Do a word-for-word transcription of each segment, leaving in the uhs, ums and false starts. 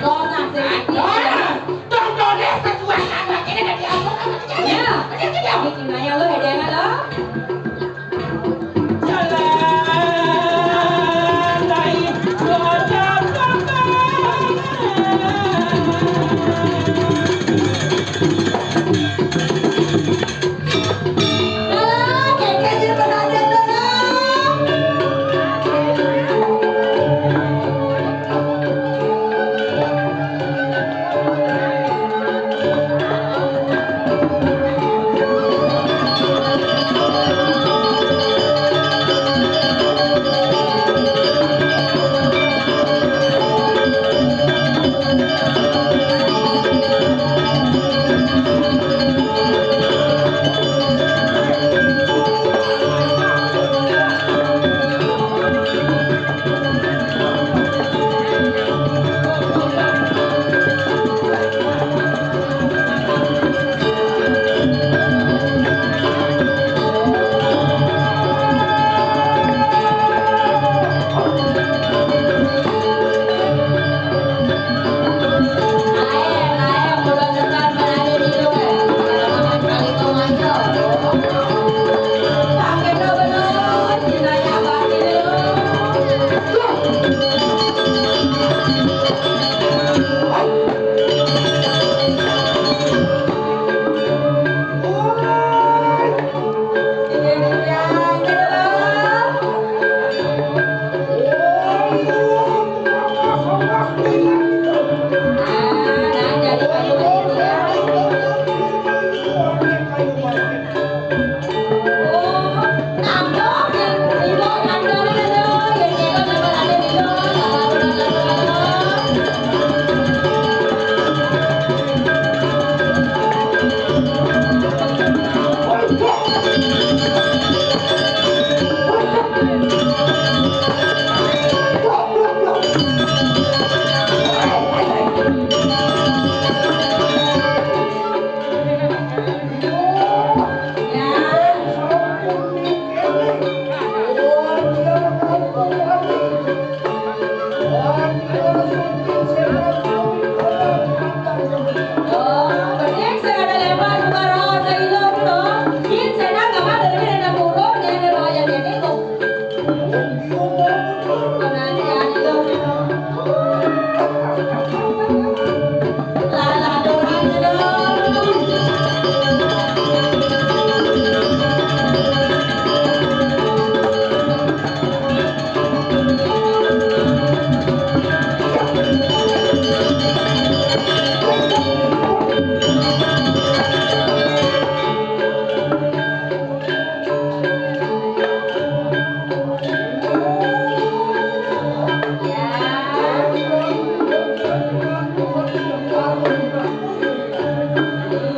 Dosa sih. Dosa. Dong dosa sesuai sama ini dari Allah sama kita. Ya. Ini kita. Ini cina ya lo, ya, lo.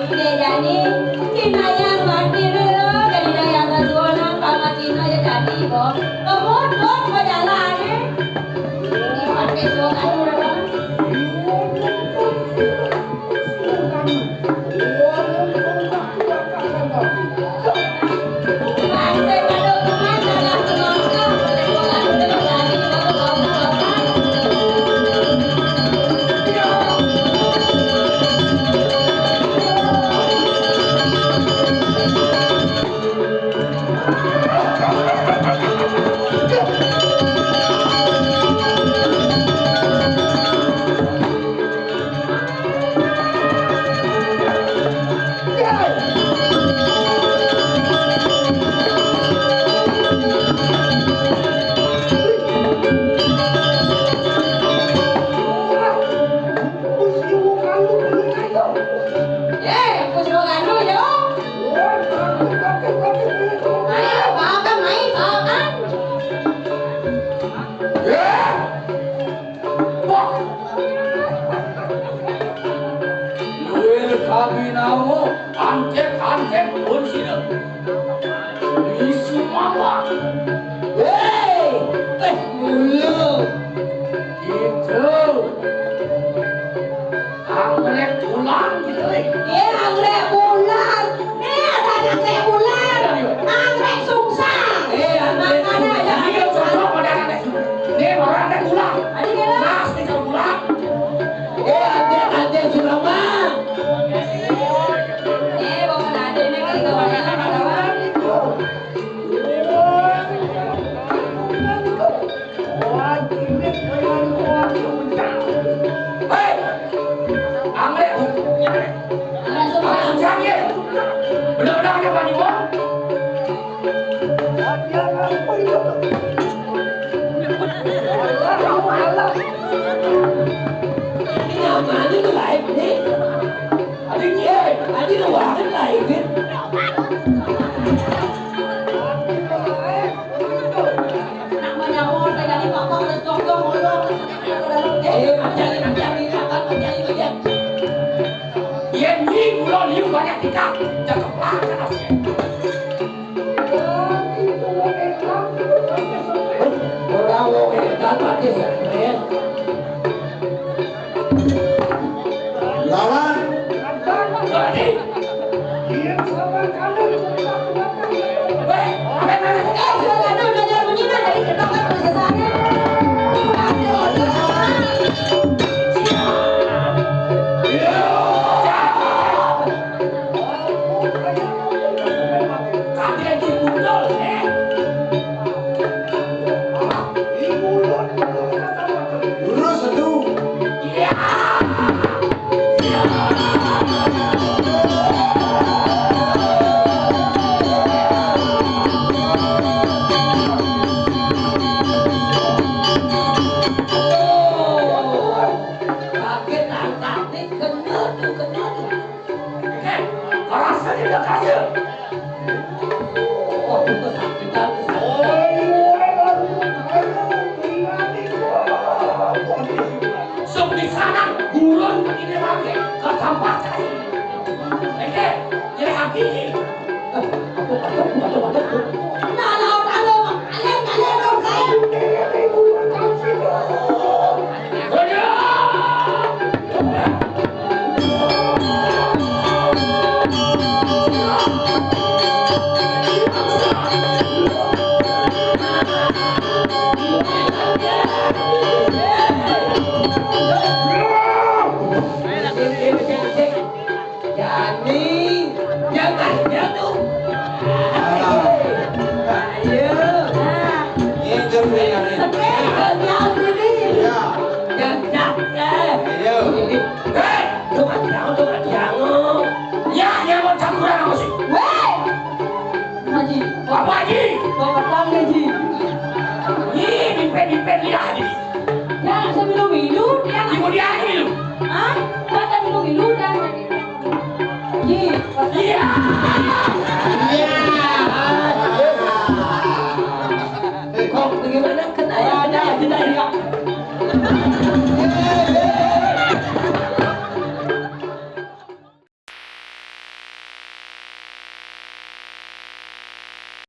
Oke, jani cina yang mati dulu, jadi daya sasuonan sama cina ya jadi, Bo. Kebun, Bo, berjalan, eh. Ini pakai suonan dulu. Wah! Luwih kabinawa, angkét-angkét pun sida. Isu mawak. Héi, téh mula. Gitu. Anggrek bulan gitu, eh. Iya, anggrek bulan. Nih, ada anggrek bulan. Anggrek sungsang. Eh, anggrek sungsang. Iya, cocok pada anggrek sungsang. Nih, baru anggrek bulan. Adi kira. Nas, nih, kalau bulan. Ini apaan itu live nih? Adiknya, tadi ruangan live nih. Nak mau nyamuk, saya jadi bapak, ada jongkok, ngolok. Eh, macam ni, macam ni, macam ni, macam ni. Iya, ni, ulo, liu, banyak tingkah. Cakep banget, anaknya. Ora wong edan pakai stres. Lawan. Lurus, aduh. Kaget, angkat, nih, kena tuh, kena tuh. Eh, rasanya udah kaya. Oh, itu sakit, itu sakit. Sok di sana, gurun begini lagi, ketambakan. Oke, jadi hati ini. Nah, nah, nah, nah, nah, nah, nah. Jani, jangan jatuh. Ayo. Ini jatuh ya, nih. Sepeda jauh ini. Ya. Jangan jatuh. Ayo. Hei, lu mati jangan, lu mati jangan. Ya, ya, mau campuran apa sih? Weh! Haji. Apa, Haji? Bapak Haji. Ih, mimpin-mimpin lidah, Haji. Ya, saya minum-minum, ya. Ibu dia, Haji, minum. Hah? Kata minum-minum, dan Ji. Iya. Iya.